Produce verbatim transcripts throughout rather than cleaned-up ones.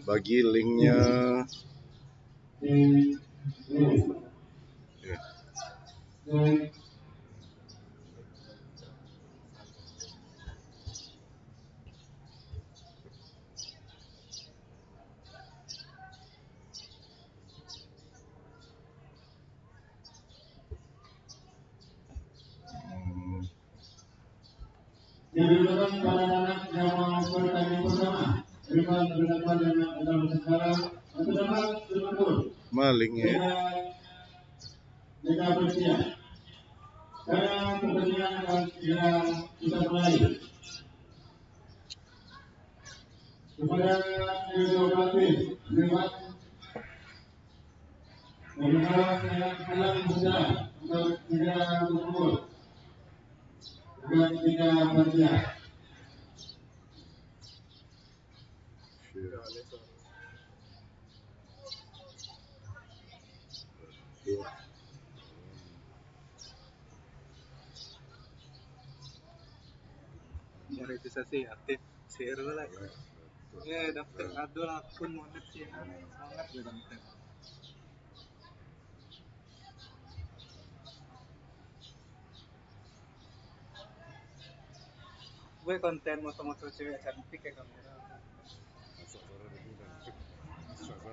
Bagi linknya. Ya. Yang dilakukan pada anak yang pertandingan pertama, rival berhadapan dengan anak saudara, untuk dapat bertempur. Maling, ya. Dengan mereka bersiap. Karena pertandingan akan segera kita mulai. Kepada kedua pelatih, lewat dari arah saya salam besar untuk segera bertempur. Bukan kita bersiap. Monetisasi aktif, share lah. Eh, daftar ado lah akun monet sih. Semangat ya, daftar. Gue konten moto-moto cewek cantik ya kamera. Masuk suara dulu, kan. Masuk suara.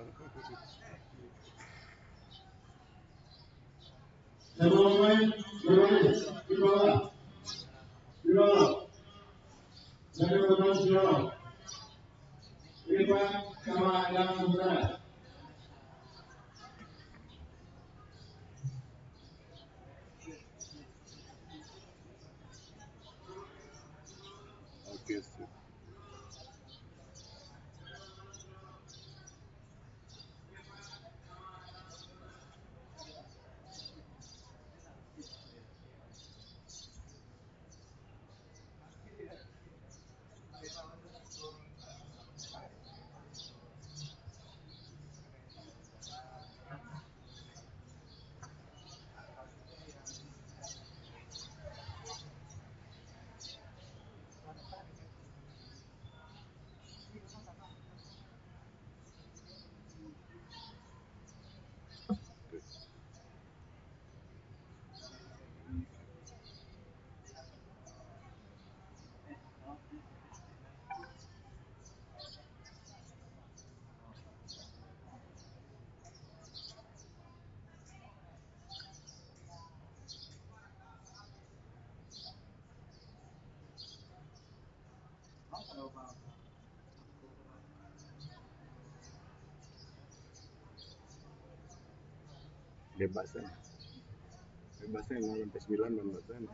Satu pemain, dua pemain, di bawah. Di bawah. Satu pemain, di bawah. Di depan, sama yang sebelah. Oke, sip. Bebas kan? Bebas kan, enam sampai sembilan bebas kan?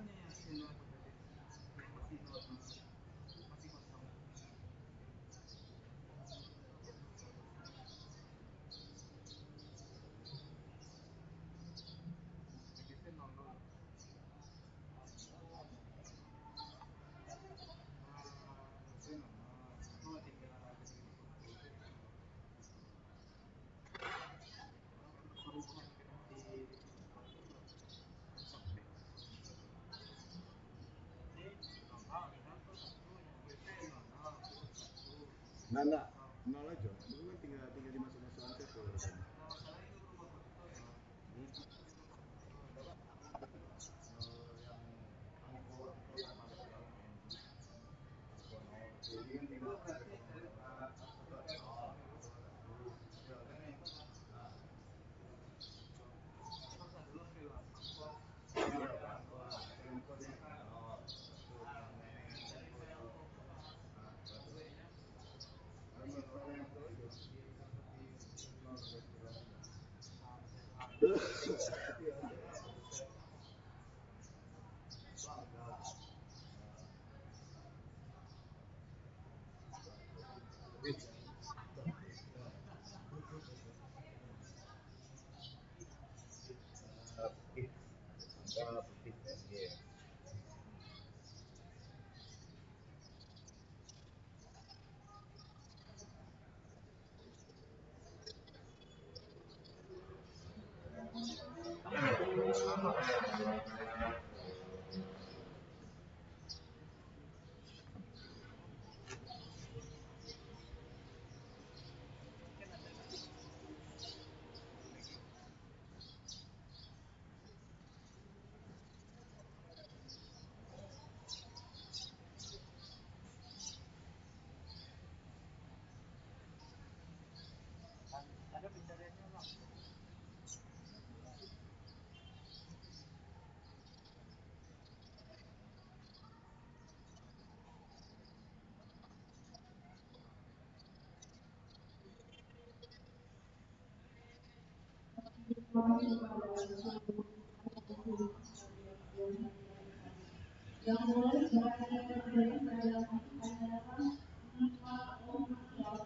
Nah, nah, nol aja. Dulu kan tinggal, tinggal dimasuk-masukkan ke. Yang boleh berada di dalam hanyalah lima orang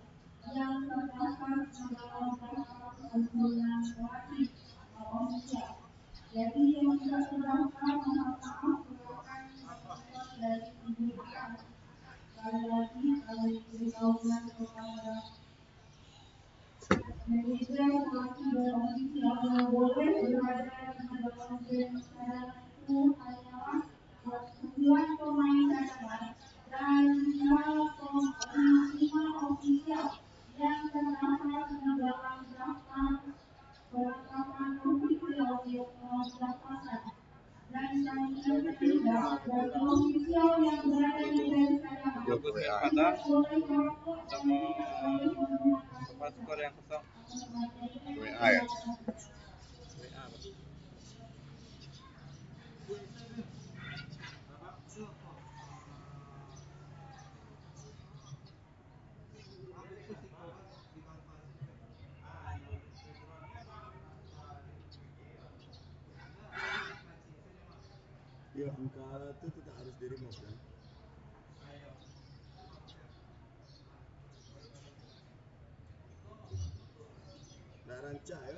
yang terdaftar di dalam daftar kepentingan wajib atau ofisial. Jadi, yang tidak terdaftar, mohon maaf, silakan dari ibu. Sekali lagi, kami beritahukan kepada Dua kosong Fatah sama empat skor yang kosong. W A ya. W A, Pak. Ya, angka tu tetap harus di-remove, kan? Nak rancak, ya?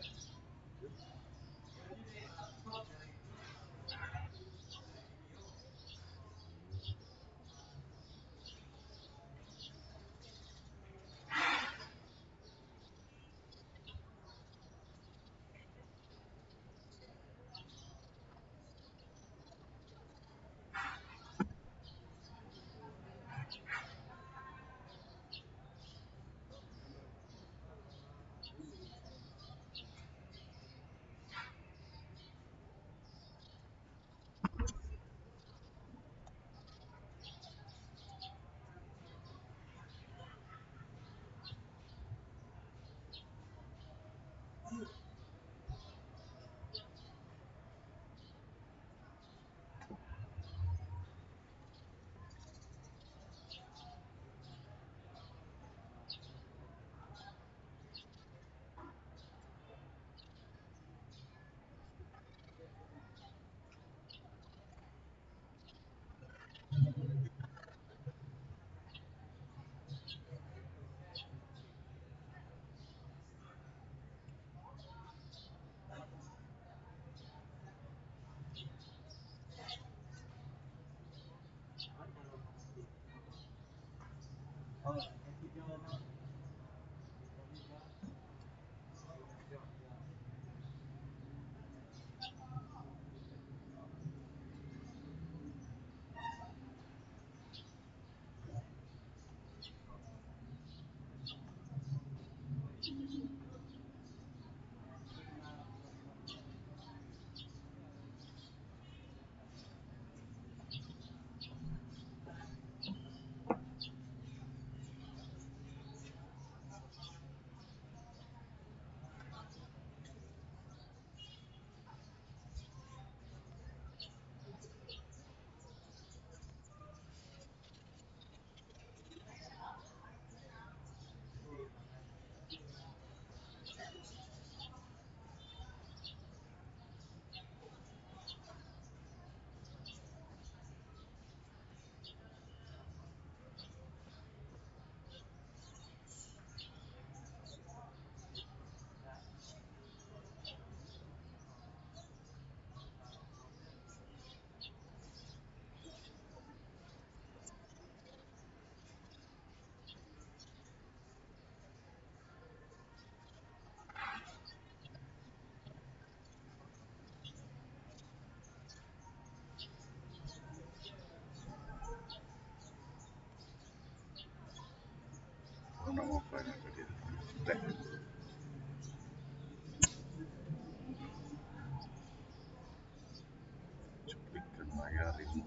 Cuplikan layar ini.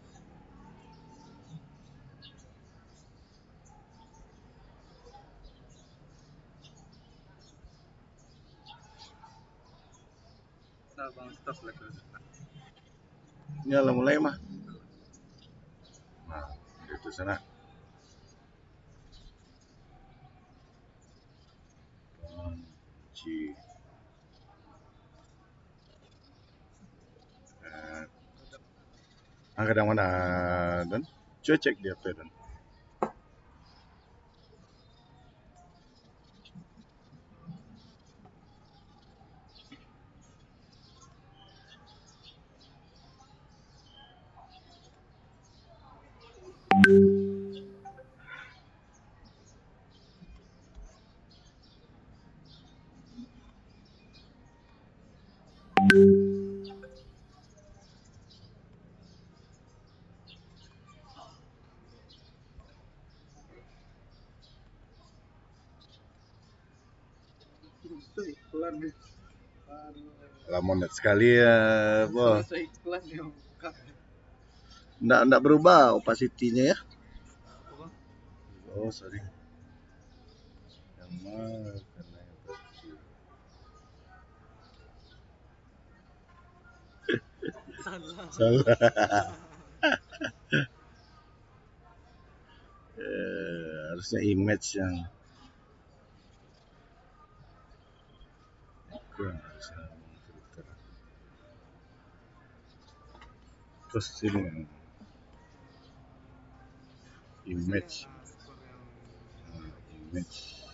Nah, Bang, stop lah kalau sudah. Ini lah mulai mah. Nah, itu sana. Kunci. Kadang mana, Don? Cubo cek di H P, Don. Susah iklan ni. Aduh. Lamo nak sakali ya, boh. Susah iklan ni, bukan. Ndak, ndak berubah opacity-nya ya? Apa? Oh, sorry. Yang mana kena yang tadi? Salah. Salah. Eh, harusnya image yang Terus sini. Image. Nah, image.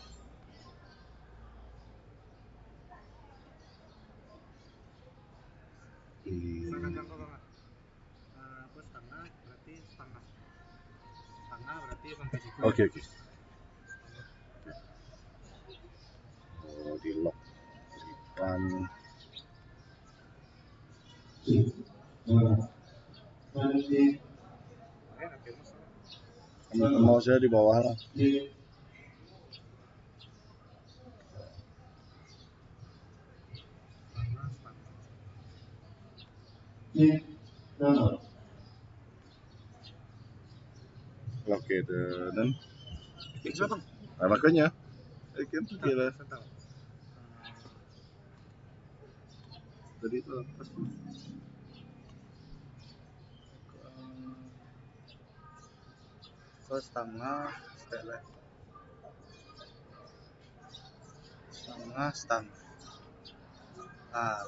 Di Eh, apa, setengah, berarti setengah. Setengah berarti sampai situ. Oke, oke. Oh, di lock. Depan. Kami mouse-nya di bawah lah. Oke, dan ah, makanya. Oke, oke lah. Tadi itu apa sih? Ko setangah, setelek. Setangah, setangah. Nah.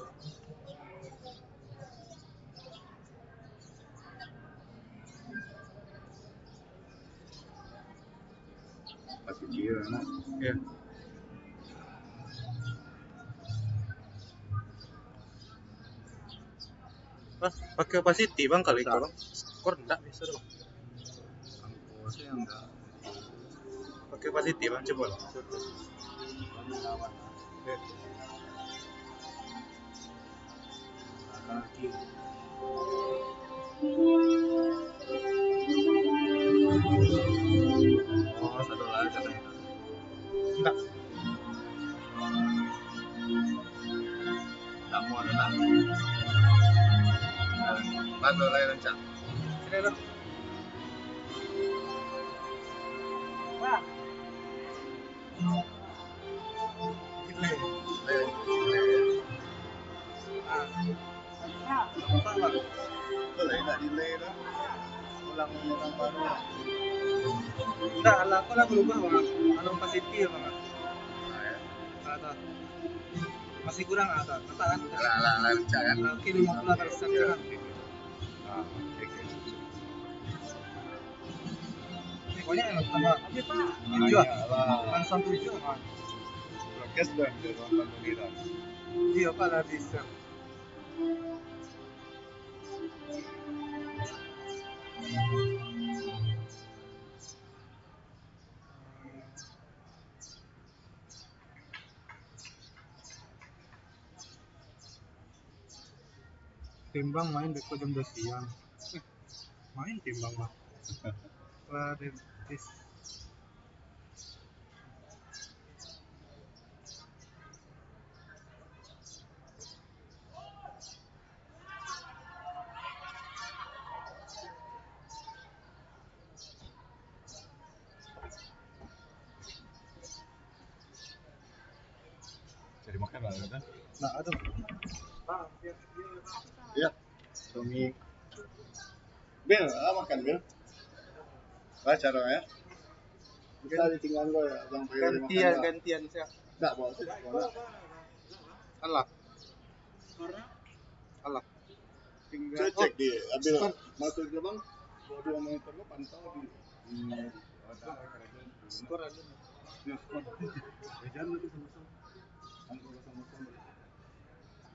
Pasti kira, nah. Iya. Pas pakai opacity, Bang, kalau iklan, Bang. Skor ndak biasa tu, Bang. Angko sih yang ndak. Pakai opacity, Bang, coba lah. Oke. Oh, satu lagi, satu lagi. Enggak. Enggak mau ada lah. Bantu lah, rancak. Sini, Bang. Wah. Delay. Delay. Ah. Nampak, Bang? Betul lah, nak delay tu. Ulang, ulang baru lah. Ndak, alah, aku lah berubah, Bang. Alah, opacity, Bang. Ah, ya. Ah, tu. Masih kurang, ah, tu. Nampak kan? Alah, alah, alah, rancak kan? Ah, oke, lima puluh persen kan? Ah, oke, oke. Eh, banyak yang tambah. Tujuh ah. Banyak lah. Langsung tujuh ah. Broadcast dah, dia orang tak boleh dah. Iya, Pak, dah habis dah. Timbang main beko jam dua siang. Eh, main timbang mah. Lah, di, di, Cari makan lah, kan? Nah, aduh. Ya, Tommy. Bil, ah, makan, Bil. Lah, cara ya. Kita ditinggal kau ya, Bang. Gantian, gantian, siap. Ndak, bawa tu sekolah. Alah. Alah. Tinggal, cek, cek di, ambil skor. Masuk ke bang, dua monitor gua pantau di. Hmm. Skor ada. Ya, skor. Jangan lupa sama-sama. Angka kosong kosong.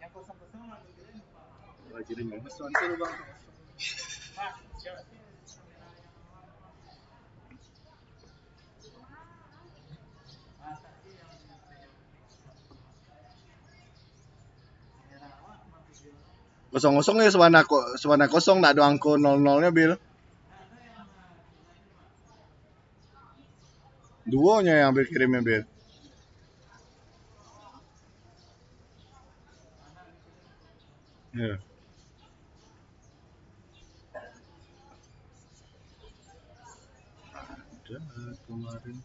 Yang kosong kosong lah, kirim. Wah, kirim ya. Kosong, suruh bang. Kosong kosong ya, sabana ko-, sabana kosong, ndak ado angko nol nolnyo, Bil. Duonyo yang Bil kirim ya, Bil. Ya. Ada kemarin.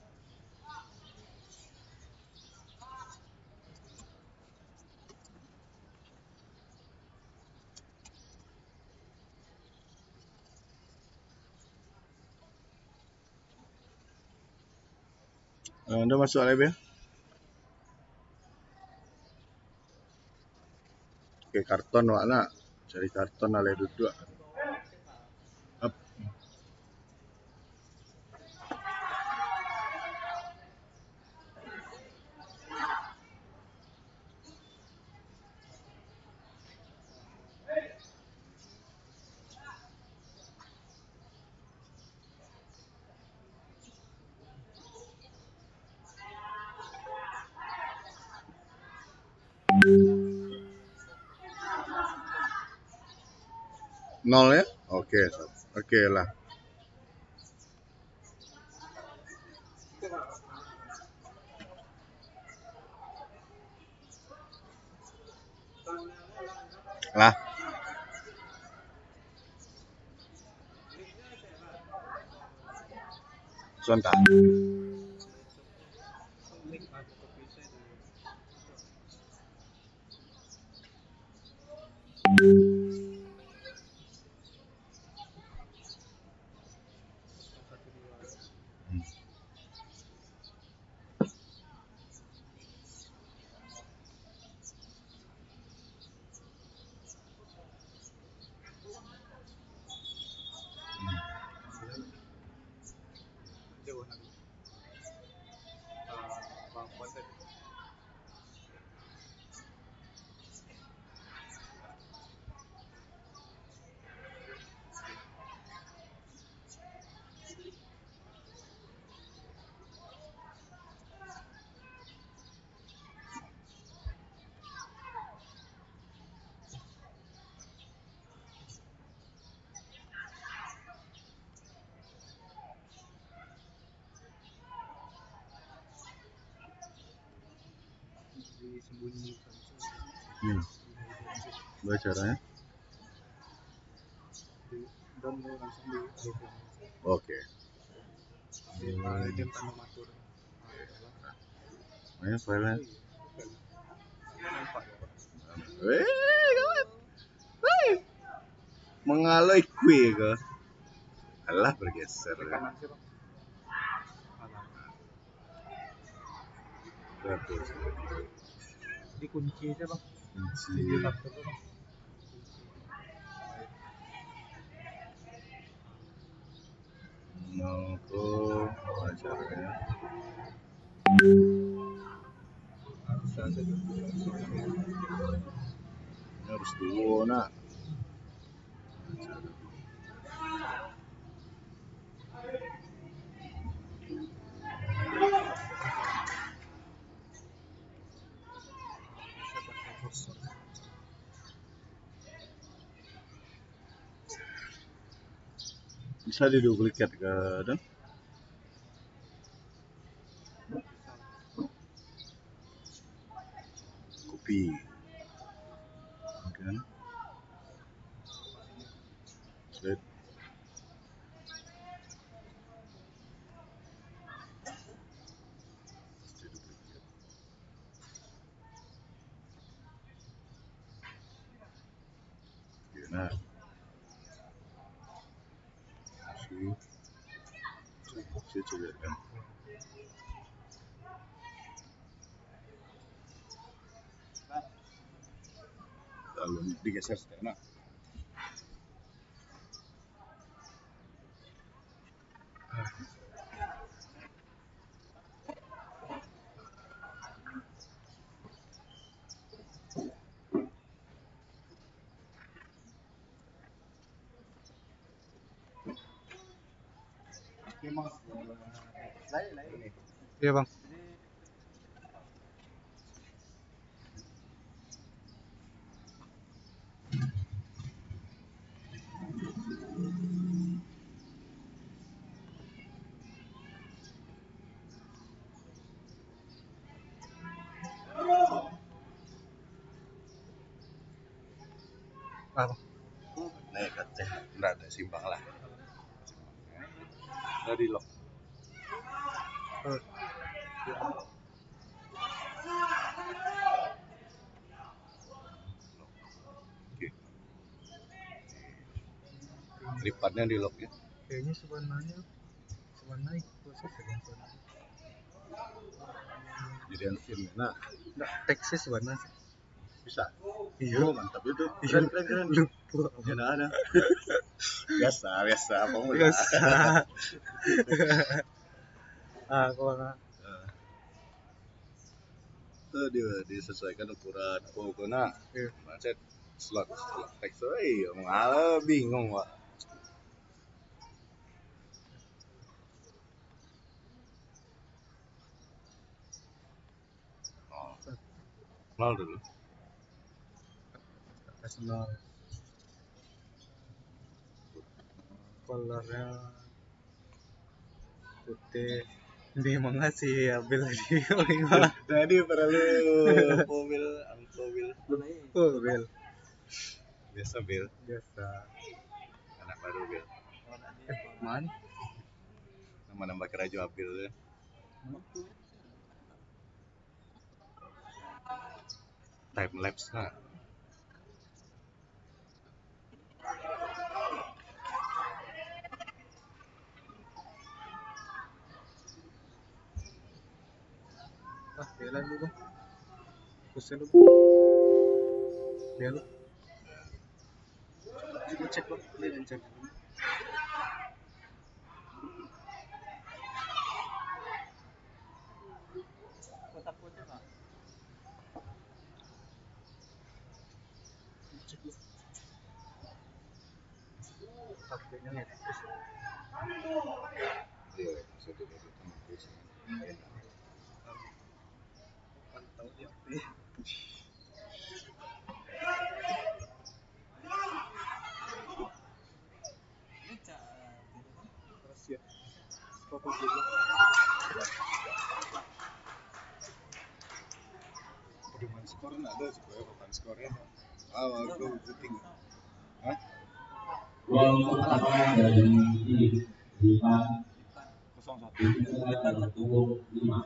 Eh, dah masuk lah, Bil? Oke, karton awak nak. Cari karton lah, lai duduak. Ap. Nol ya? Oke, oke lah. Lah. Sontak. Hmm. Baca caranya. Oke. Main filenya. Weh, kawan. Weh. Mengaloi kue ke? Alah, bergeser. Bagus. Dikunci aja, Bang. Kunci. Di laptop, Bang. Nonton acaranya. Harus duo, nak. Bisa diduplikat ka, Dan? Kopi. Kan? Slide. Oke, nah. Si, si caliak kan. Lalu digeser saketek, nah. Iya, Bang. Apa? Naik kacang, ndak ada simbang lah. Dari lock. Oh. Oke. Ripannya di lock ya. Kayaknya sebenarnya, sebenarnya proses ya, sebenarnya. Jadi ansin, nah. Ndak, teksnya sebenarnya. Bisa. Iya. Oh, mantap itu. Iya. Keren, keren, keren. Lupa. Ya, nah, nah. Biasa, biasa, pemula. Biasa. Ah, kalau nggak. Eh. Itu dia, disesuaikan ukuran. Oh, kena. Iya. Macet slot, slot teks. Eh, iya, mengalah, bingung, Pak. Oh. Nol dulu. Kasih nol. Colornya putih. Di manga si Abil tadi? Tadi perlu Pobil, Angko Bil. Oh, Bil. Biasa, Bil. Biasa. Anak baru, Bil. Eh, man. Nambah-nambah karajo Abil tu. Time lapse lah. Ah, jalan dulu. Pusing dulu. Jalan. Cuba cek, Bang. Ini lancar. Cek, Bang. Takutnya ngetes. Iya, bisa dilihat itu nanti sih. Enak. Pantau di H P. Rusia. Papa Gila. Pedoman skor nak ada supaya papan skornya. Ah, aku penting. Hah? Gol pertama dari tim Lipan. Kosong satu. Di menit lima.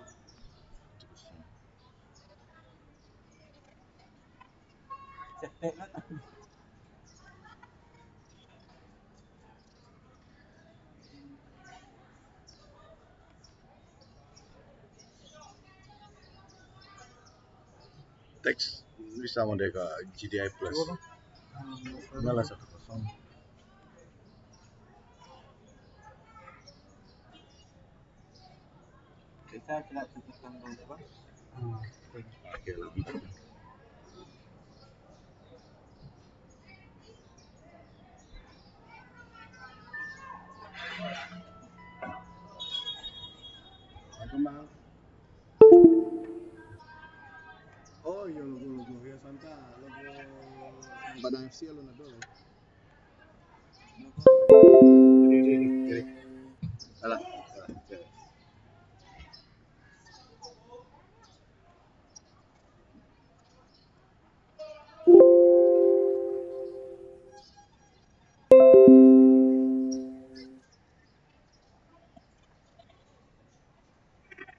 Teks bisa mode ka G D I Plus. Kalah satu kosong. Kita tidak cukup tanggung jawab. Hmm. Oke, lebih. Aku mah. Oh, iya, logo, logo. Ya, santa, logo Padang F C alun ado lah. Jadi, jadi, jadi. Alah, alah, jadi.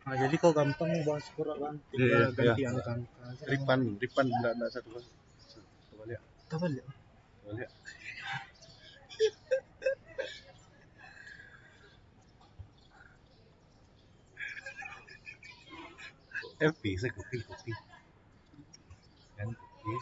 Nah, jadi kau gampang ubah skor kan? Iya, tinggal iya, ganti iya. Angka-angka aja. Ripan, Ripan ndak, ndak satu kali. Satu kali ya. Satu kali ya. Satu kali ya. F P, saya kopi, kopi. Kan, kopi.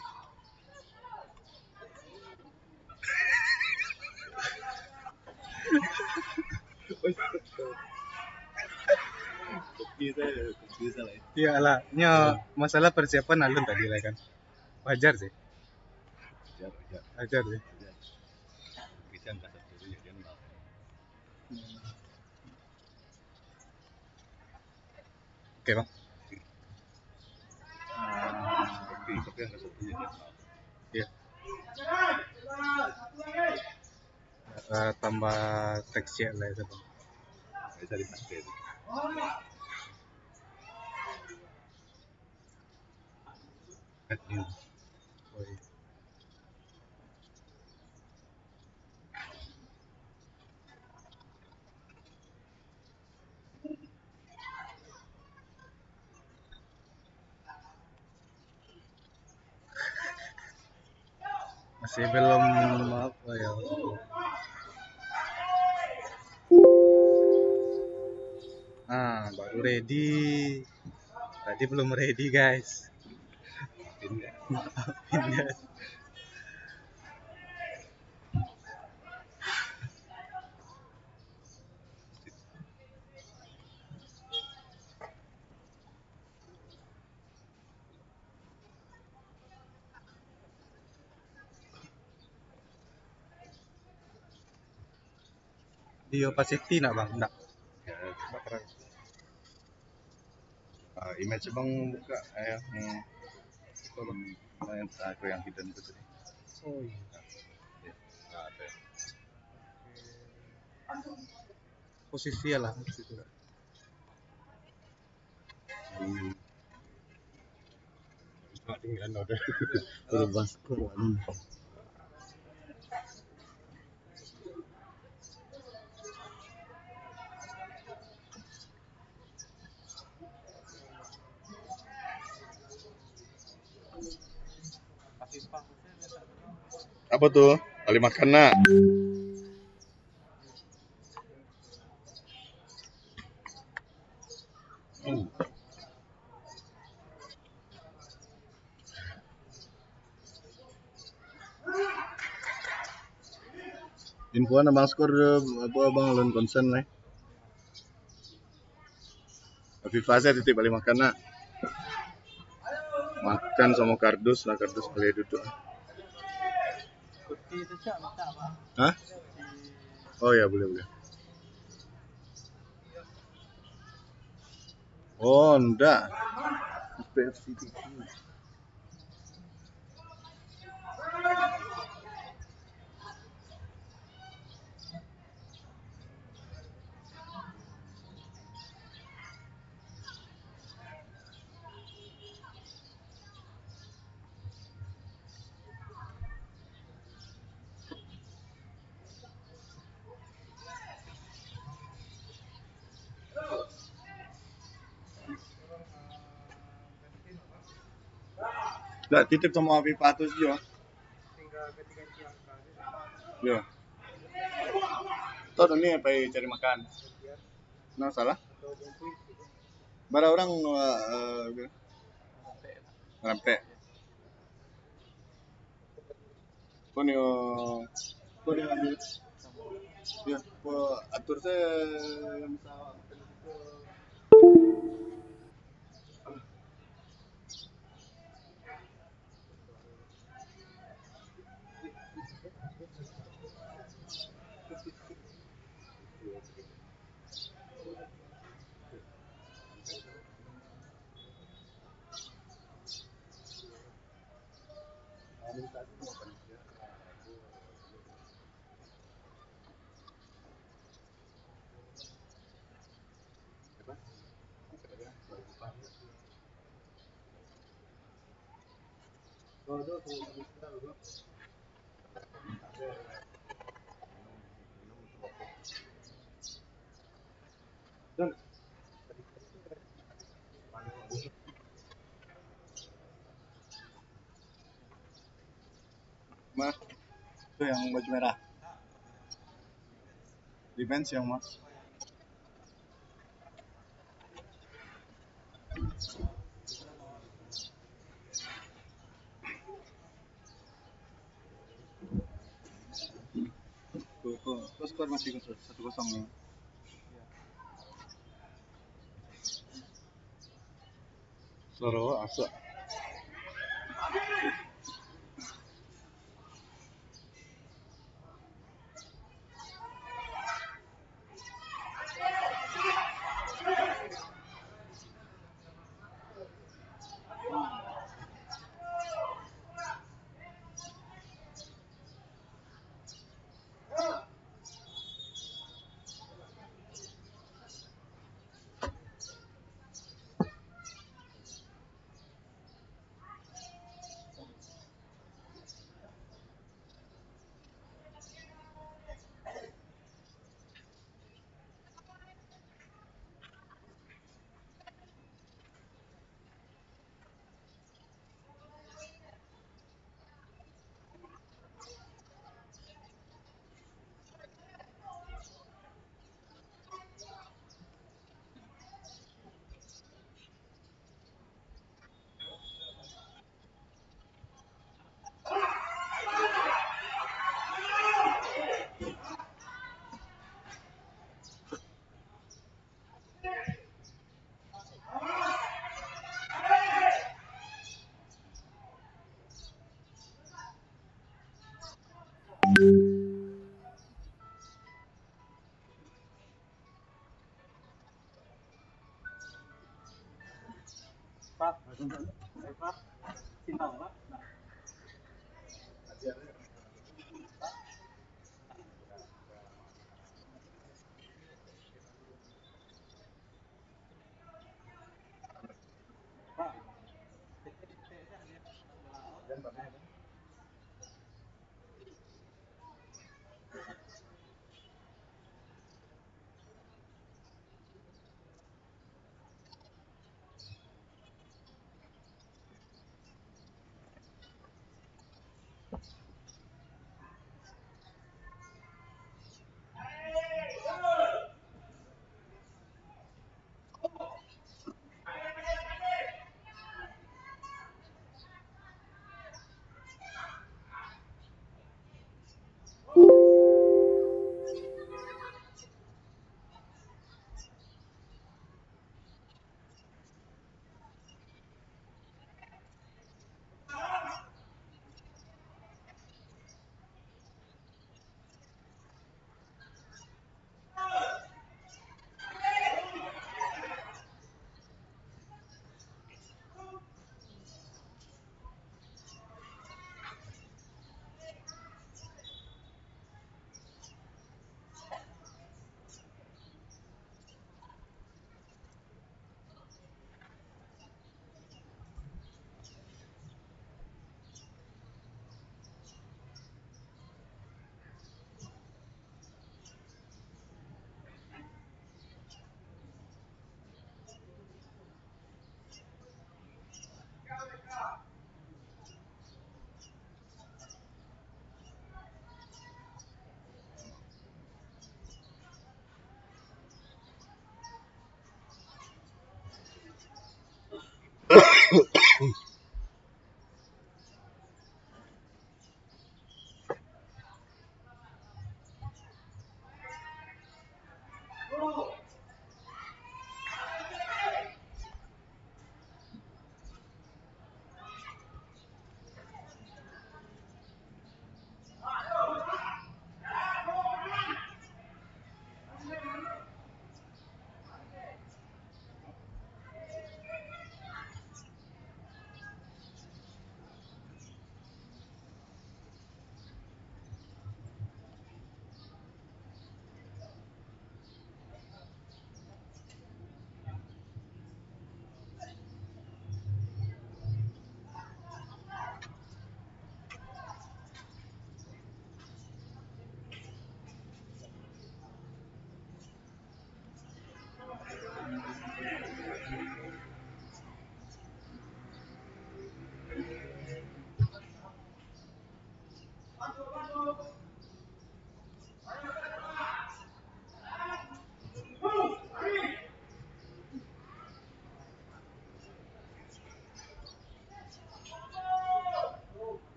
Kopi saya, kopi saya lah. Iyalah, nyo masalah persiapan alun tadi lah kan. Wajar sih. Wajar, wajar. Wajar sih. Wajar. Kita angkat satu dulu, ya, dia nggak. Hmm. Oke, Bang. Ah, oke, tapi yang satu ni dia. Iya. Ah, tambah teks cek lah itu, Bang. Bisa dipakai tu. Aduh. Oi. Masih belum apa ya. Ah, baru ready. Tadi belum ready, guys. Maafin ya. Maafin ya. Di opacity nak, Bang? Ndak. Ya. Ndak terang. Ah, image Abang buka, eh, hmm. Itu, Bang. Hmm, yang, ah, itu yang hidden itu tadi. Oh, iya. Ya. Ah, ada. Posisi ya lah, posisi. Hmm. Berubah skor, anu. Apa tu? Bali makan nak? Infoan abang skor, apa, abang lawan konsen lai. Afifa sajo titip bali makan nak. Makan samo kardus lah, kardus bali duduak. Hah? Oh ya, buliah, buliah. Oh, ndak. P F C T V. Ndak, titip samo Afifa tu sajo. Yo. Tahu dah ni pai cari makan. Nah, salah. Bara urang, eh, eh, rampek. Ko ni, oh, ko ni ambil. Ya, ko atur sajo yang bisa. Mah, tu yang baju merah. Defense yang mah. Tuh, tuh, tuh skor masih satu kosong ni. Suaro awak asuak.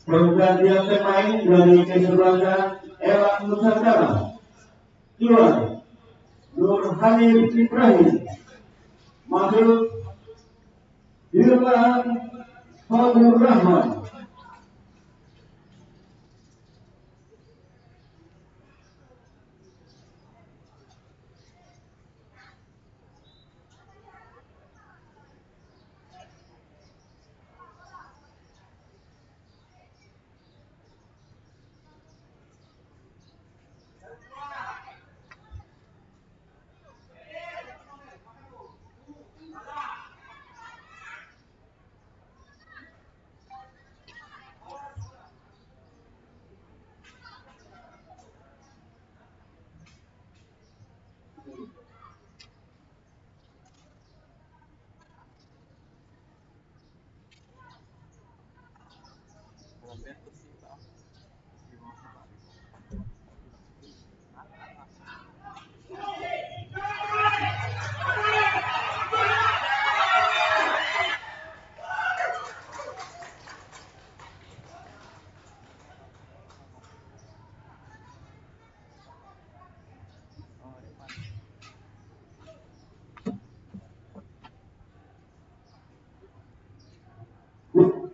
Pergantian pemain dari kesebelasan Elang Nusantara. Keluar, Nur Hanif Ibrahim. Masuk, Firman Fadlur Rahman.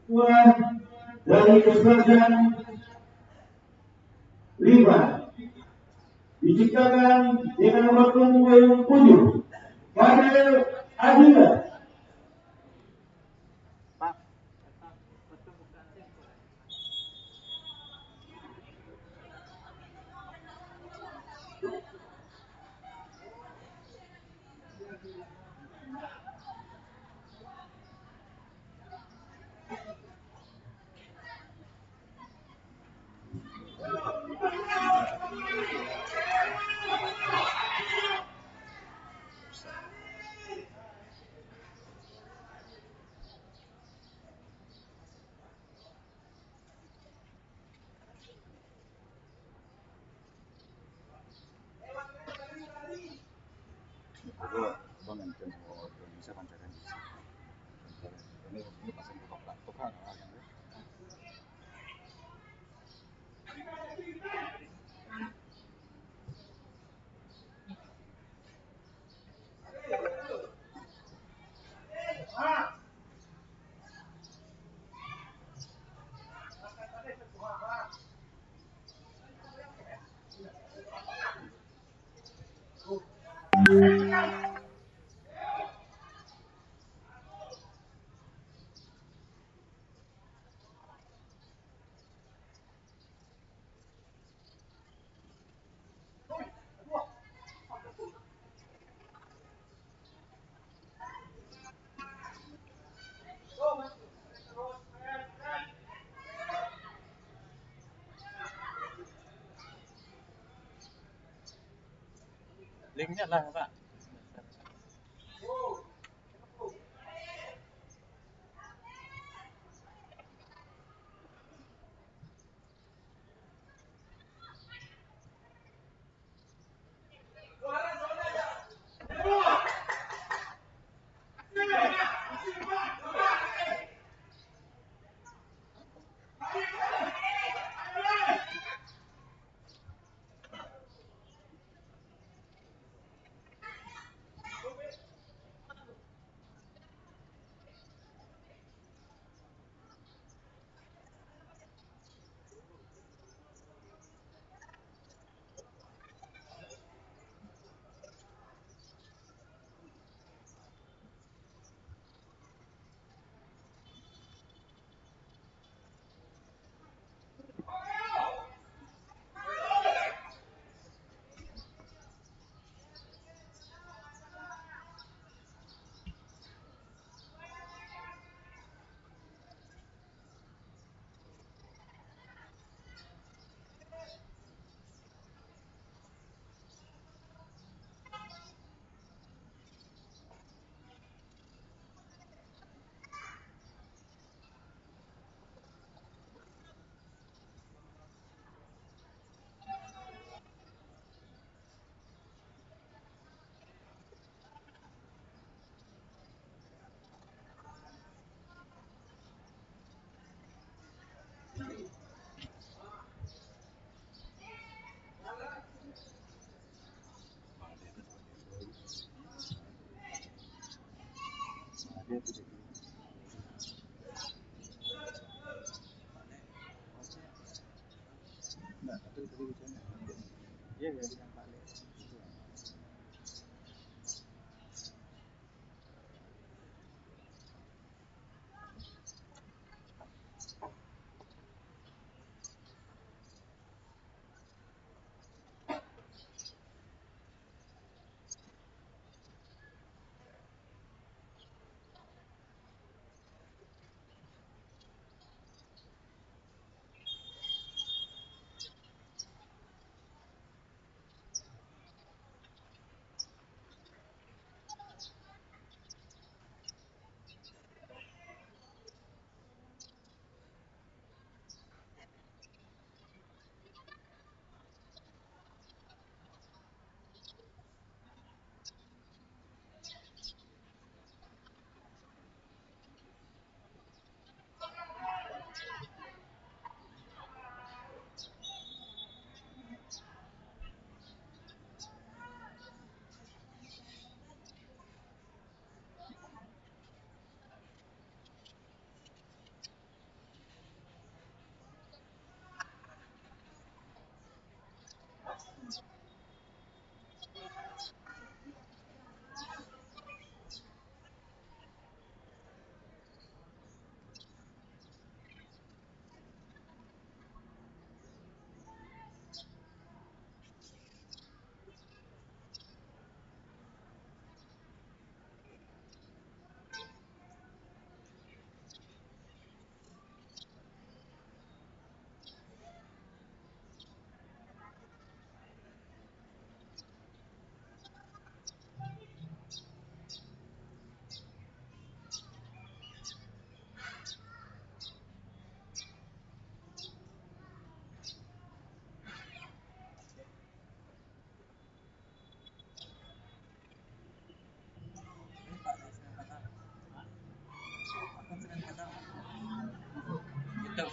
Wah. Dari Keselamatan lima, diciptakan dengan nomor punggung tujuh, Fadel Adila. Linknya lah, Pak.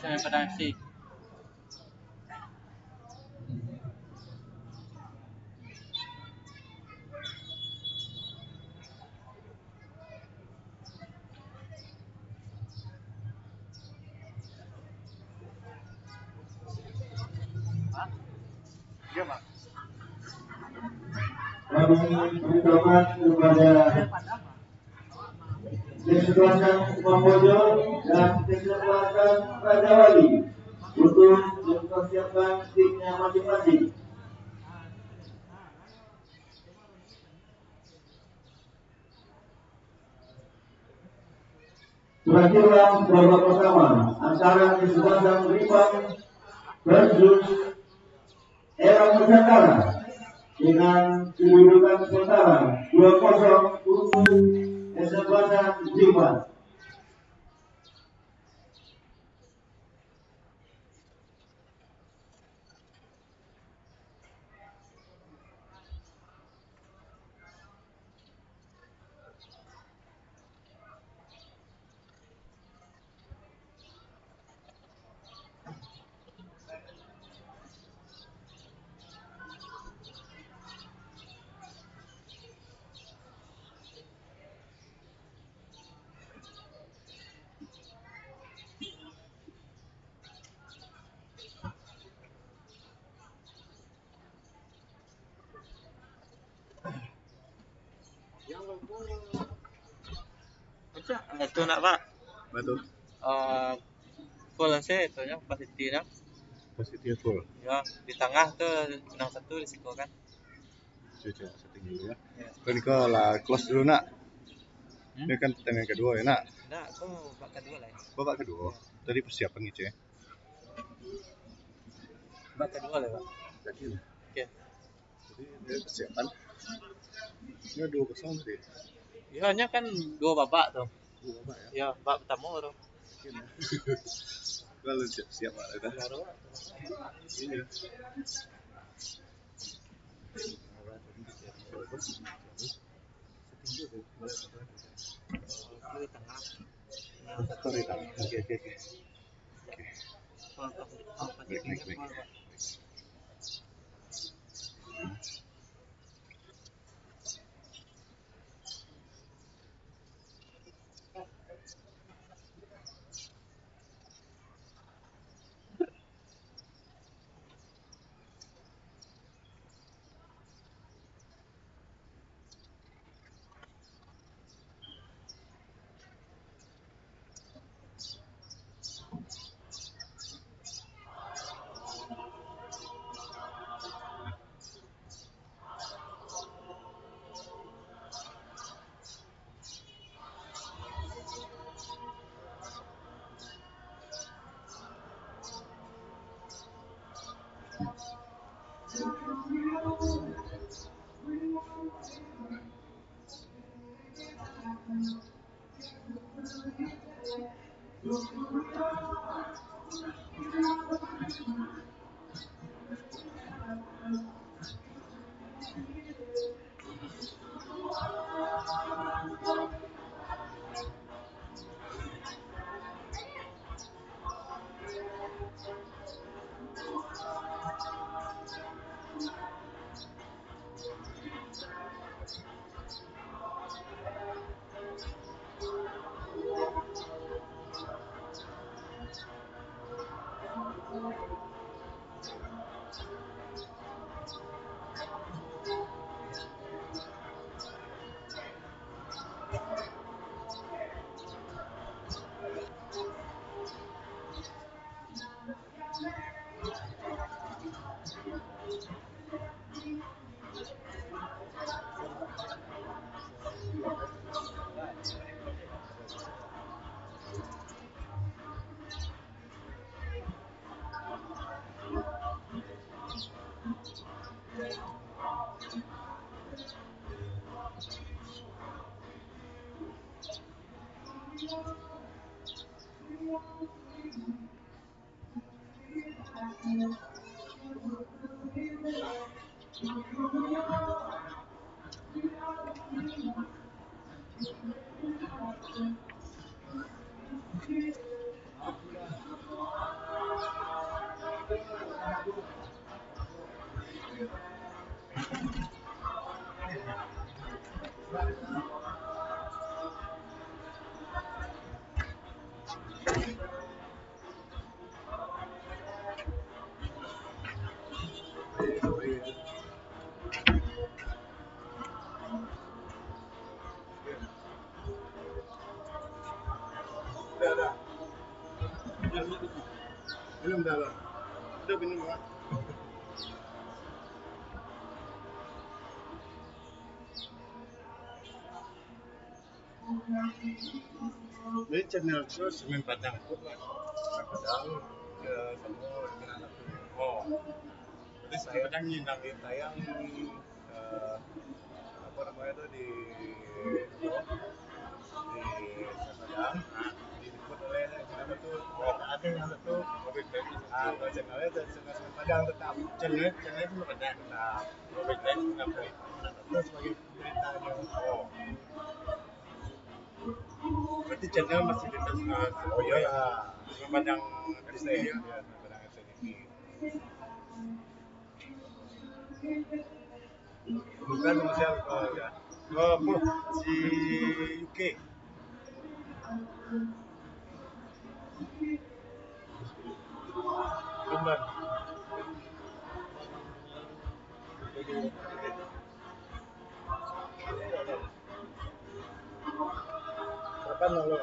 Daripada M C. Kami ucapkan kepada kesempatan Mamojo dan kesempatan Raja Wali untuk mempersiapkan timnya masing-masing. Berakhirlah babak pertama antara kesebelasan Ripang versus Era Nusantara dengan kedudukan sementara dua kosong untuk kesebelasan Ripang. Macam, eh, tu nak, Pak. Apa tu? Eh, full sih itu nya, kapasiti nya. Kapasiti full. Ya, di tangah tu menang satu di siko kan. Cuy, cuy, setting dulu ya. Ya. Kan kau lah close dulu nak. Hmm? Ini kan pertandingan kedua ya nak. Ndak, tu babak kedua lah. Babak kedua. Tadi persiapan gitu ya. Babak kedua lah, Pak. Yakin? Oke. Jadi, dia persiapan. Ini dua kosong tadi. Ya, hanya kan dua babak tu. Dua babak ya? Ya, babak pertama tu. Yakin ya? Kalau siap-siap lah dah. Baru, Pak. Iya. Sorry, Kak. Oke, oke, oke. Oke. Baik, baik, baik. Dah, dah. Belum dah, dah. Udah minum, ah. Jadi channel tu Semen Padang tu, Semen Padang, ya, sama dengan anak tu. Oh. Jadi Semen Padang ni nang ditayang, eh, apa namanya tu, di, di Semen Padang. Nah, diliput oleh channel tu. Oh. Ada yang satu. Oh, betul. Ah, kalau channel tu, channel Semen Padang tetap. Channel, channel Semen Padang tetap. Oh, betul. Kenapa? Nah, terus bagi berita dia. Oh. Berarti channel masih di atas, ah, oh, iya. Semen Padang S T, ya, Semen Padang S T T V. Bukan sama siapa, ya. Oh, apa? Si U K. Kembang. Kapan malam?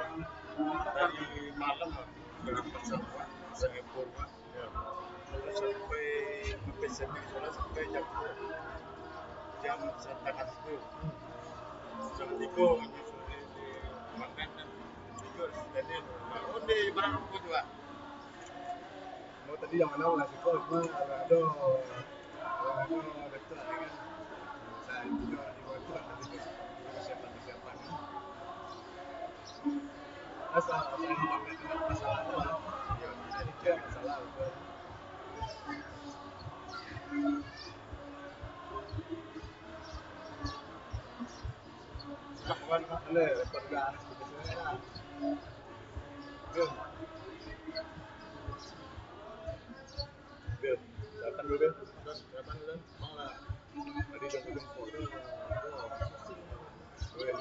Tadi malam lah, dalam pasar, Pak, Singapura, Pak. Ya. Sampai, sampai sampai sana, sampai jam, jam setengah sepuluh. Jam tiga, menyusul di, di Mangan dan tiga, dan dia, oh, di Barang Rumput juga. Oh, tadi yang mana lah, siko, cuma ada, ada, ada tu lah, kan. Saya juga di luar tu lah, tadi tu. Persiapan-persiapan, kan. Asal, asal ini pakai kena masalah tu lah. Ya, jadi dia masalah tu. Kawan, mana, pernah. Oke. Oke, silakan dulu. Silakan dulu. Mau lah. Tadi jam tujuh empat tu. Weh.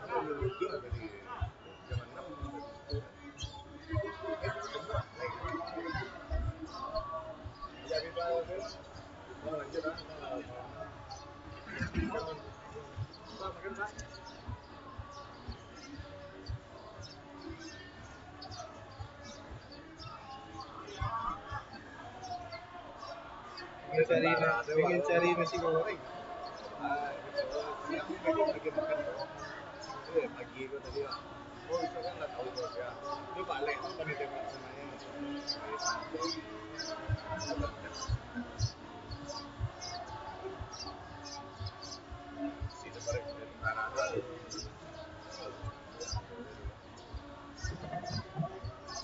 Apa lu lupa tadi? Jam enam tadi. Eh, jam empat. Jadi, Pak, oke lah. Mau lanjut lah. Pak, makan, Pak. Pengen cari, pengen cari nasi goreng. Ah, siang ni lagi makan. Eh, pagi tu tadi lah. Oh, itu kan dah tahu tu ya. Itu balik tu kan dia tengok semuanya. Situ balik dari tanah tu.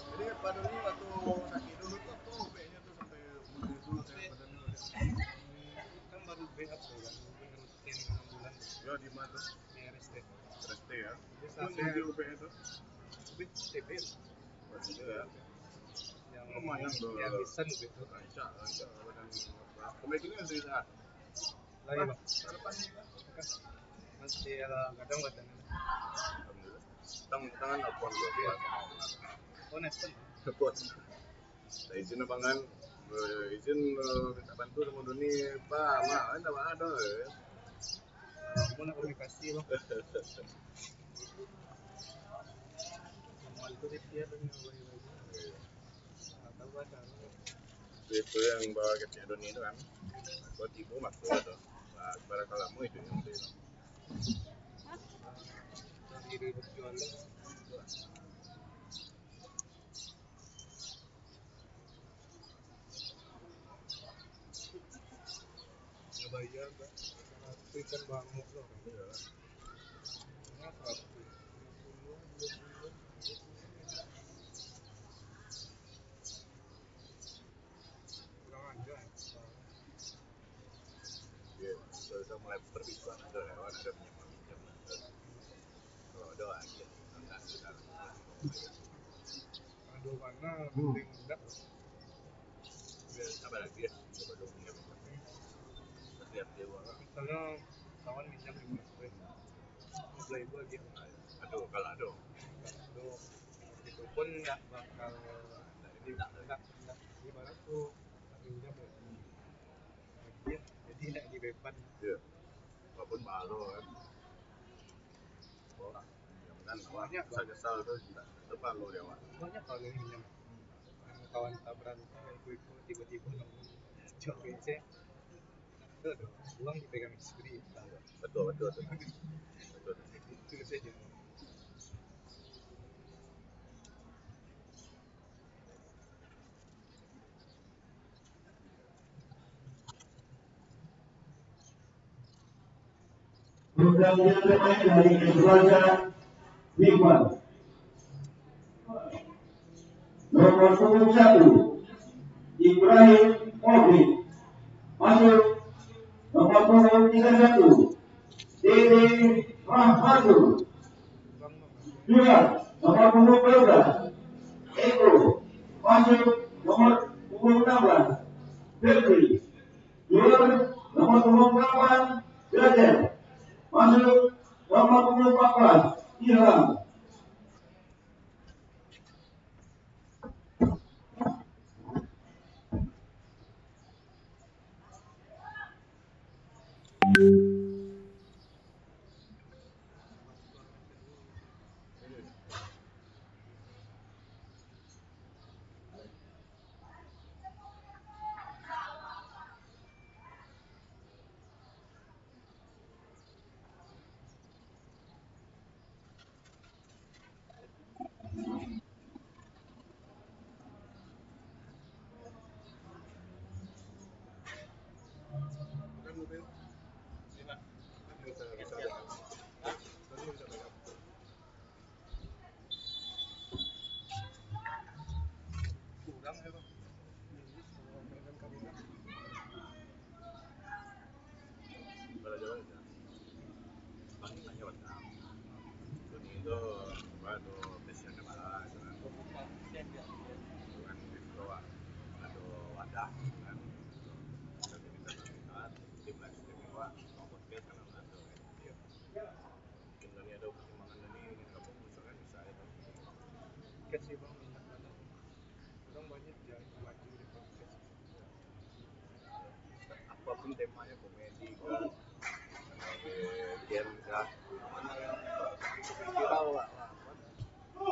Jadi, Pak Doni waktu sakit dulu tu, apa ubeknyo tu sampai umur itu, sampai badan tu? Kan baru ubek apa kan? Ubek rutin enam bulan. Yo, di mana tu? Di R S T. R S T, ya. Jadi, itu sampai yang di ubek itu? Ubek T B. Oh, iya, ya. Yang lumayan tu. Yang lisan ubek tu. Rancak, rancak badan. Sampai kini masih sehat? Lagi, Bang. Masih ala gadang badan. Alhamdulillah. Tang-, tangan apa? Oh, Nelson. Apa? Nah, izin abang kan, eh, izin, eh, minta bantu sama Doni, Pak, Mak, kan tak ada, eh. Mau nak komunikasi, Bang. Normal tu dia, dia tu yang boleh. Itu yang bawa kecil Doni tu kan. Bawa tibo masuk tu. Nah, barang lama itu yang beli tu. Dari berjual. Nggak bayar, Bang. Karena itu ikan bangok loh. Iya. Ini seratus. Kurang ajar. Ya, sudah mulai berbincang ada lewat, ada pinjam-pinjam. Kalau ada lagi, ya, nanti kita. Aduh, mana? Hmm. Penting hendak. Biar apa lagi ya? Coba dong pinjam. Setiap dia uang. Misalnya, kawan minjam lima ratus ribu. Lima belas ribu lagi. Aduh, kalau ada. Aduh. Pun ndak bakal, ndak, ndak, ndak, ibarat tu, ndak minjam, ya. Jadi, ndak di beban. Iya. Walaupun baro, kan. Wah, minjam kan, wah, banyak, nyesal-nyesal tu, ndak, ndak baro di awak. Banyak kawan yang minjam. Kawan tak berantah, ikut-ikut, tiba-tiba langsung cok kecek. Betul tu. Uang dipegang istri. Betul, betul, betul. Betul. Itu saja. Pergantian pemain dari Keluarga Lingkuan. Nomor punggung satu, Ibrahim Taufik. Masuk. Nomor punggung tiga satu, Dede Rahmatul. Dua, nomor punggung dua belas, Eko. Masuk. Nomor punggung enam belas, Febri. Dua, nomor punggung delapan, Derajat. Masuk. Nomor punggung empat belas, Ilham. Kurang ya, Bang. Balajar banyak, ya. Bang, nanya, Bang. Suni tu, apa tu, passion-nya bala, gitu kan. Bukan gitu, Bang. Ado wadah, gitu kan. Tapi kita tak minat, tim lain, tim luar, mau podcast kan, ado, kan. Iya. Mungkin tadi ado pertimbangan tadi, ingin gabung, misalkan bisa, ya, Bang. Oke sih, Bang, minat banget. Orang banyak yang maju di podcast. Apapun temanya, komedi kah, game kah, mana yang viral lah, lah, apa.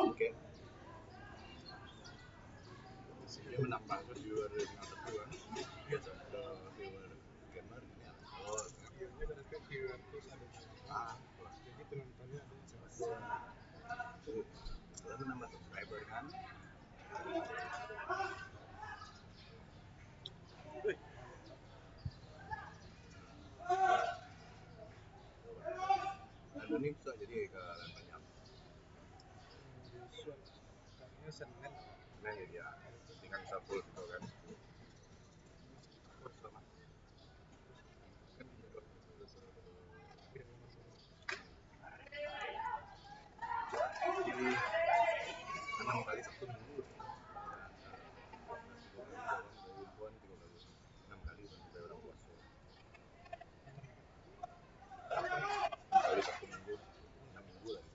Oke. Dia menambah ke viewer yang satu kan. Biasa ke viewer gamer, ya. Oh, viewernya berarti viewer tuh ada. Ah, jadi penontonnya ada yang sama. Tuh, kalau menambah subscriber kan. Anu ni bisa jadi ke banyak. Besok, katanya Senin. Senin jadi ya. Dengan sabun gitu kan. Oh, selamat. Enam kali Sabtu Minggu. Enam kali sampai orang puasa. Enam kali Sabtu Minggu. Enam minggu lah.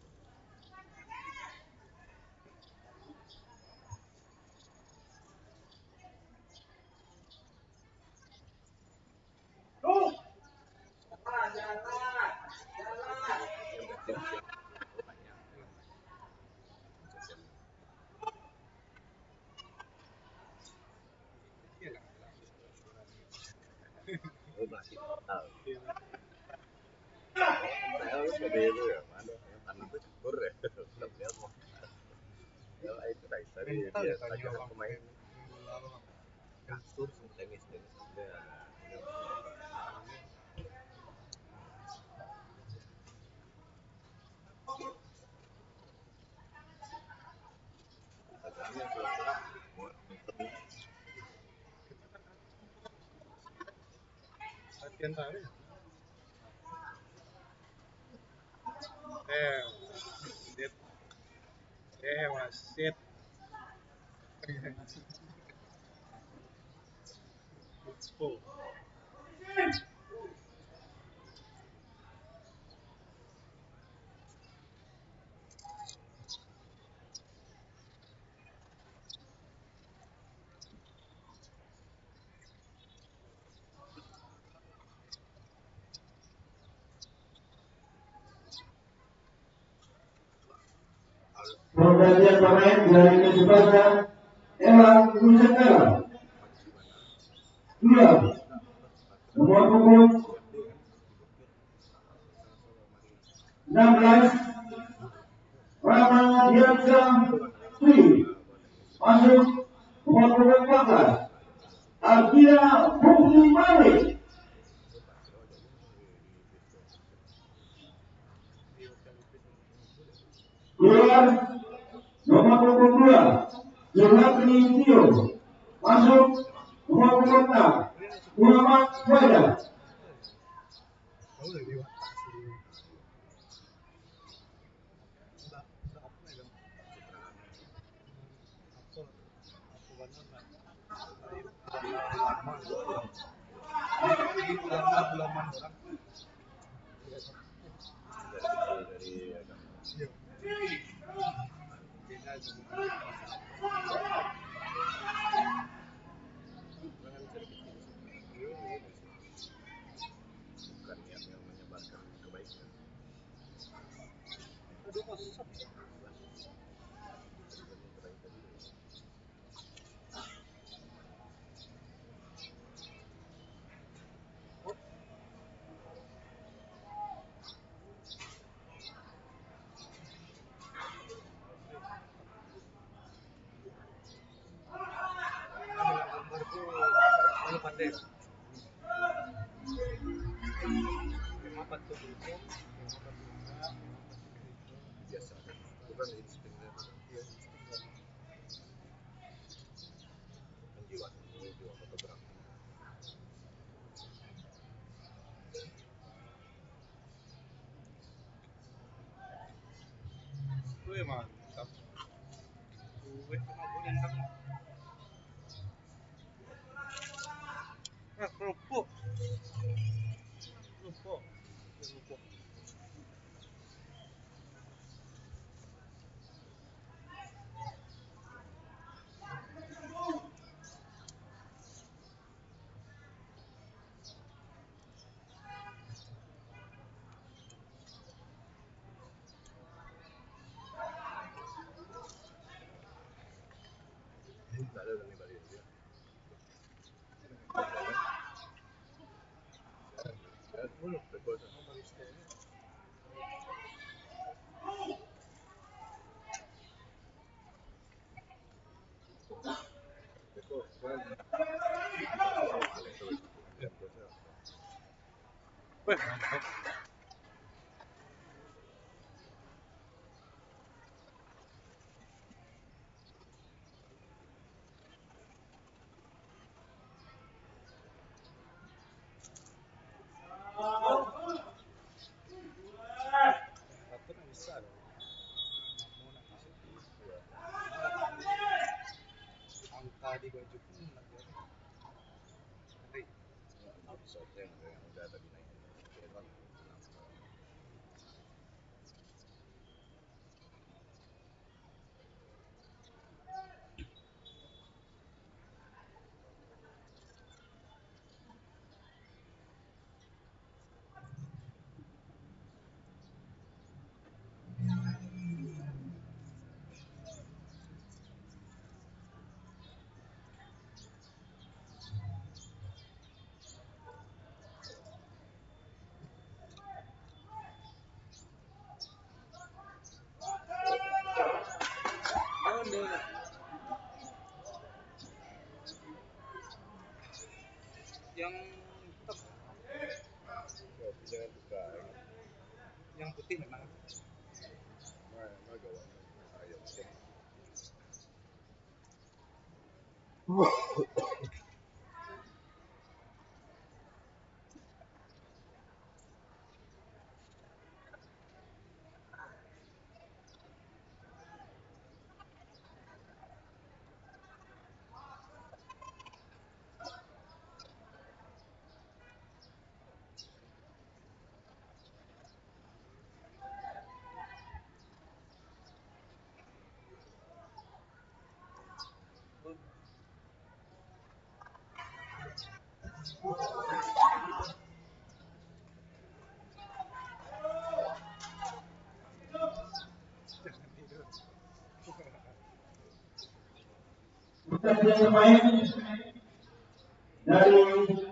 Oh, masih tahu. Saya harus ke dulu ya, mana yang tanah itu campur ya. Belum lihat mau. Ya, itu tak bisa di, mental dia ya, tanya saja orang pemain. Kasur sama tenis, tenis. Ya. Latihan tahu. Eh, wasit. Eh, wasit. Expo. Pergantian pemain dari Persibaya, Elang Nusantara. Dua, nomor punggung enam belas, Rama Diansyah Tri. Masuk, nomor punggung empat belas, Ardia Putri Malik. Keluar, nomor punggung dua, Zulkifli Tio. Masuk, nomor punggung enam, Muhammad Fajar. Biasa, bukan insting. Menjiwa, menjiwa fotografi. Wih, mantap. Wih, kena boleh, mantap. Ah, kerupuk. Kerupuk. Kerupuk. Angka di baju pun nak jadi. Ngeri. Yang udah tadi naik. Yang hitam. Yang putih memang. Dari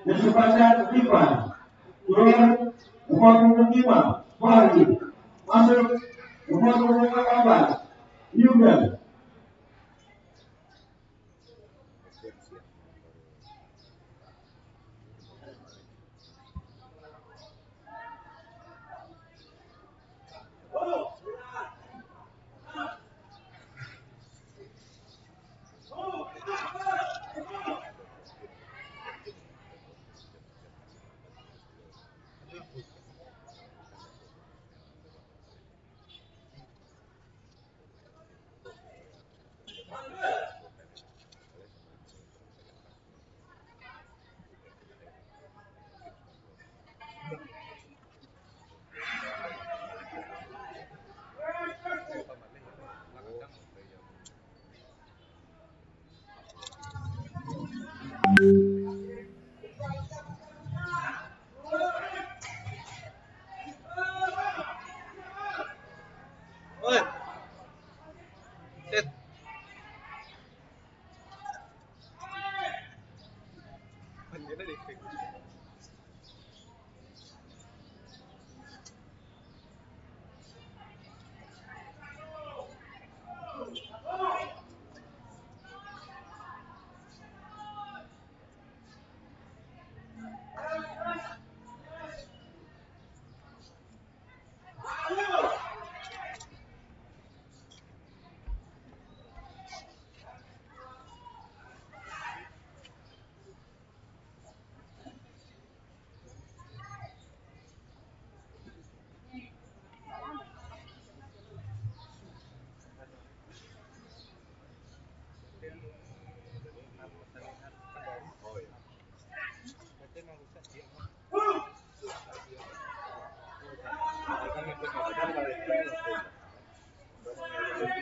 Yusuf Hasan, Ipan. Keluar, nomor punggung lima, Fahri. Masuk, nomor punggung lapan, Yuda.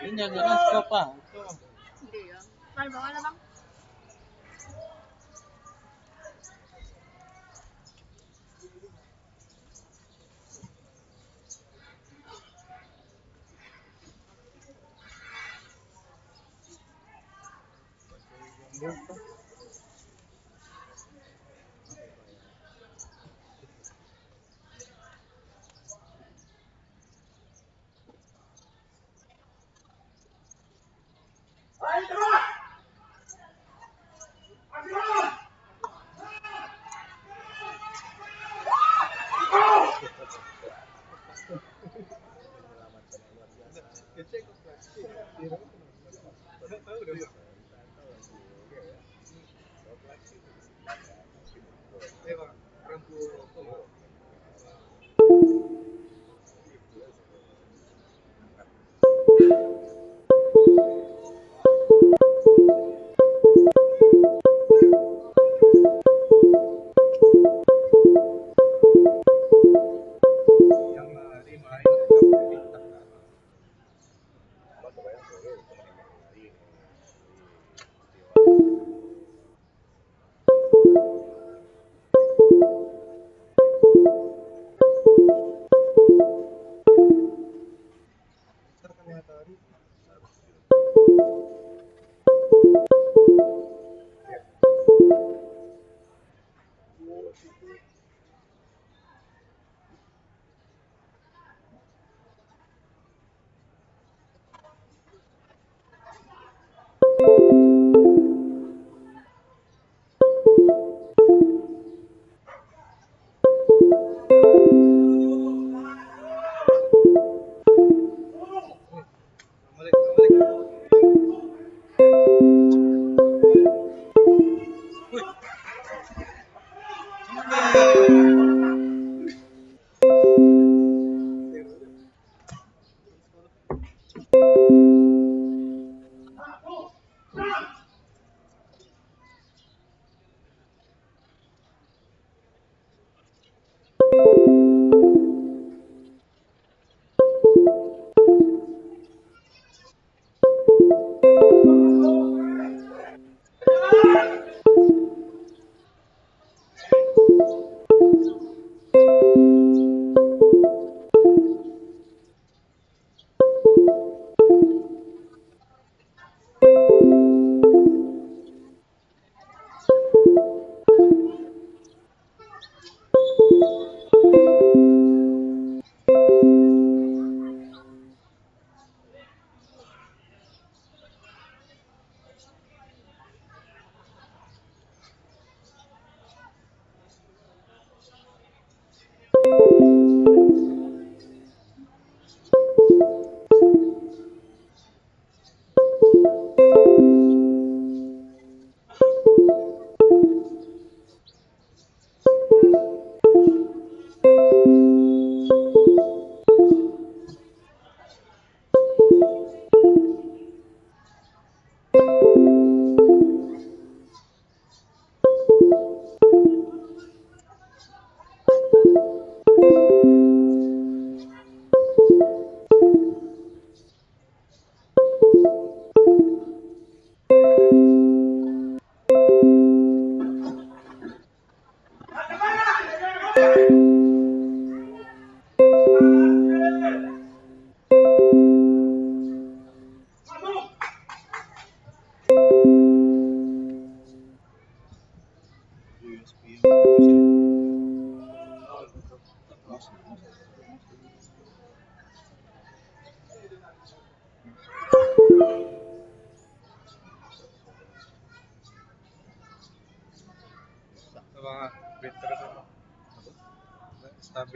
Ini jangan stop, ah. Iya. Main bawah lah, Bang.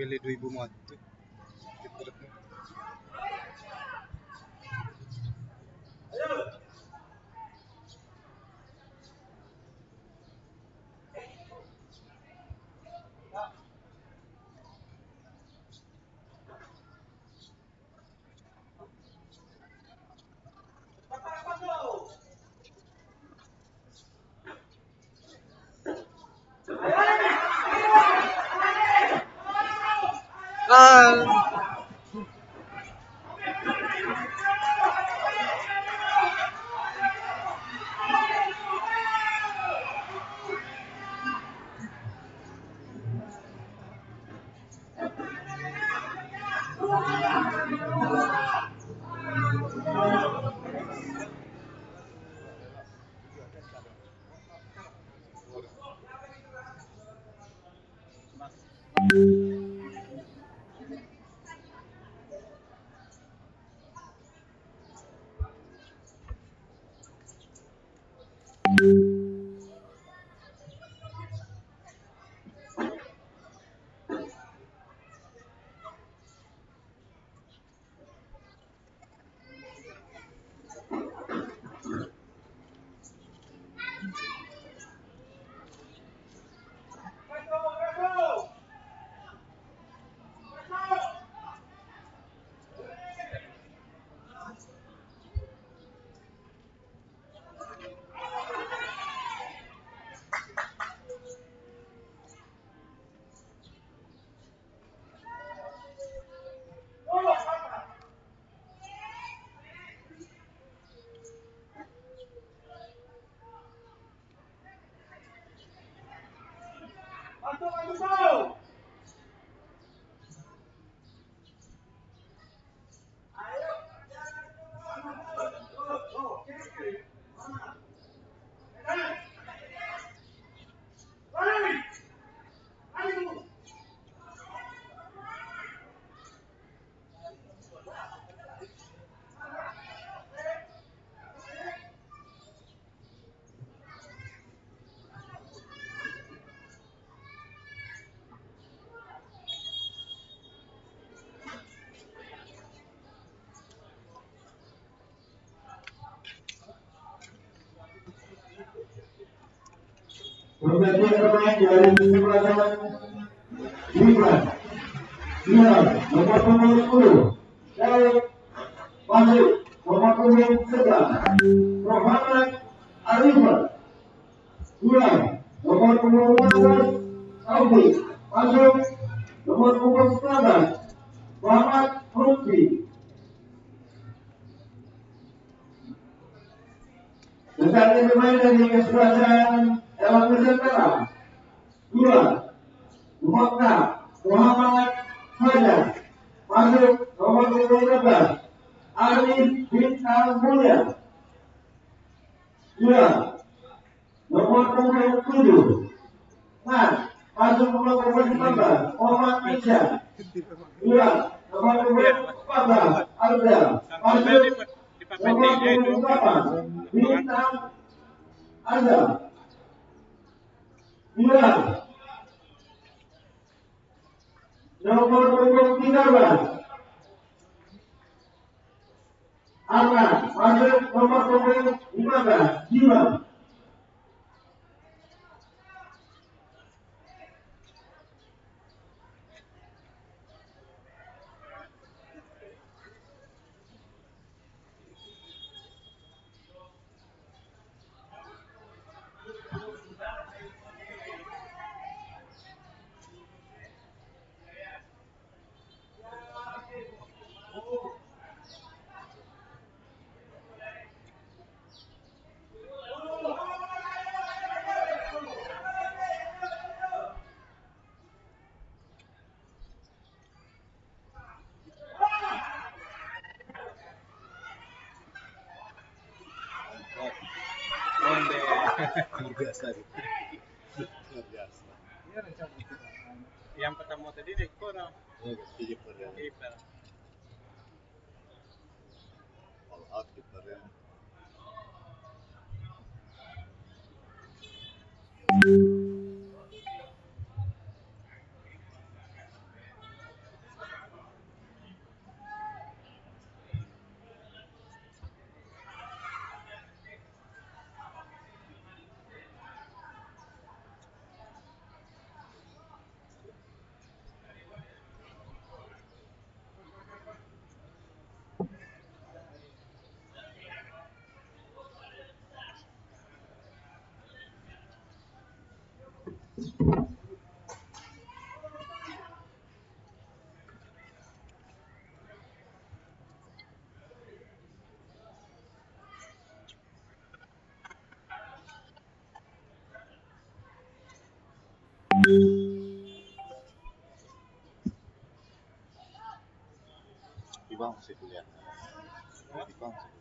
Pilih dua ribu mah tu. Pergantian pemain dari tim belakang. Gibran. Gibran, nomor punggung sepuluh. Daud. Masuk, nomor punggung sebelas. Muhammad Arifan. Gibran, nomor punggung lima belas. Taufik. Masuk, nomor punggung sembilan belas. Muhammad Lutfi. Tetapi pemain dari kesebelasan dalam Nusantara. Dua, Muhammad, Muhammad Fajar. Masuk nomor dua belas, Arif Bintang Mulia. Dua, nomor punggung tujuh. Nah, masuk nomor punggung lima belas, Muhammad Iksan. Dua, nomor punggung empat belas, Alda. Masuk nomor punggung delapan, Bintang Azam. Dua, nomor punggung tiga belas, Arman. Masuk nomor punggung lima belas, Jiwa. Luar biasa. Luar biasa. Yang pertama tadi rekor, ah. Oh, kiper, ya. Kiper. All out kiper, ya. Ibang masih kuliah. Ibang masih kuliah.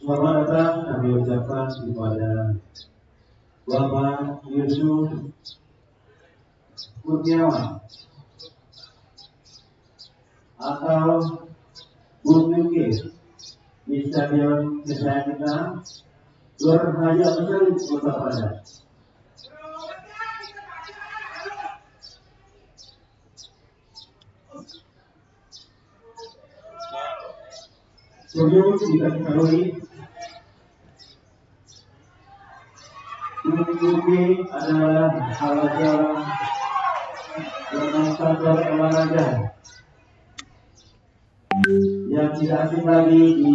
Selamat datang kami ucapkan kepada Bapak Yusuf Kurniawan atau Bung Yukir di Stadion Kesayangan kita, Gor Haji Abdul Kota Padang. Perlu kita ketahui, Bung Yukir adalah salah seorang komentator olahraga yang tidak asing lagi di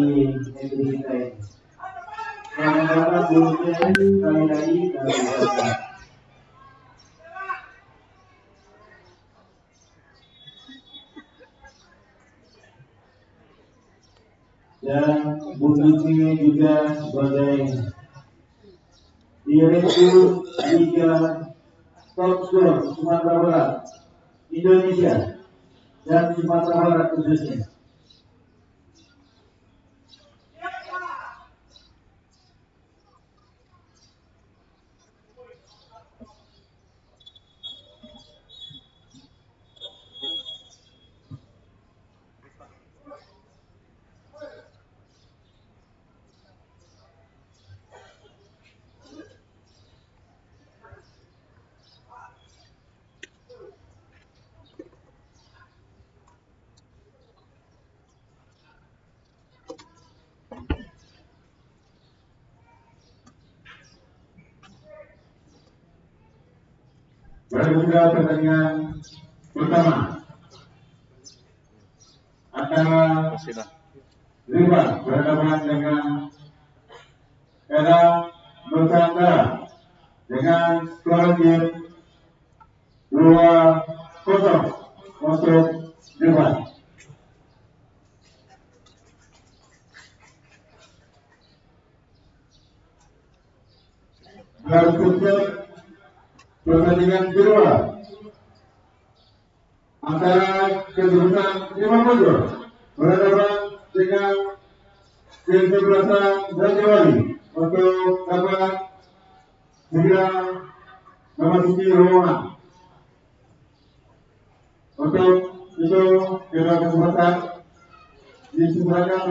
negeri kita ini. Selamat datang, Bung Yukir, sekali lagi kami ucapkan. Dan Bung Yukir juga sebagai Direktur Liga Top Skor Sumatera Barat, Indonesia, dan Sumatera Barat khususnya. Baru sudah pertandingan pertama antara Rifan berhadapan dengan Eda Nusantara dengan skor akhir dua kosong untuk Rifan. Berikutnya pertandingan kedua antara kejurusan lima puluh berhadapan dengan kesebelasan Raja Wali untuk dapat segera memasuki ruangan. Untuk itu, kedua kesempatan disilakan.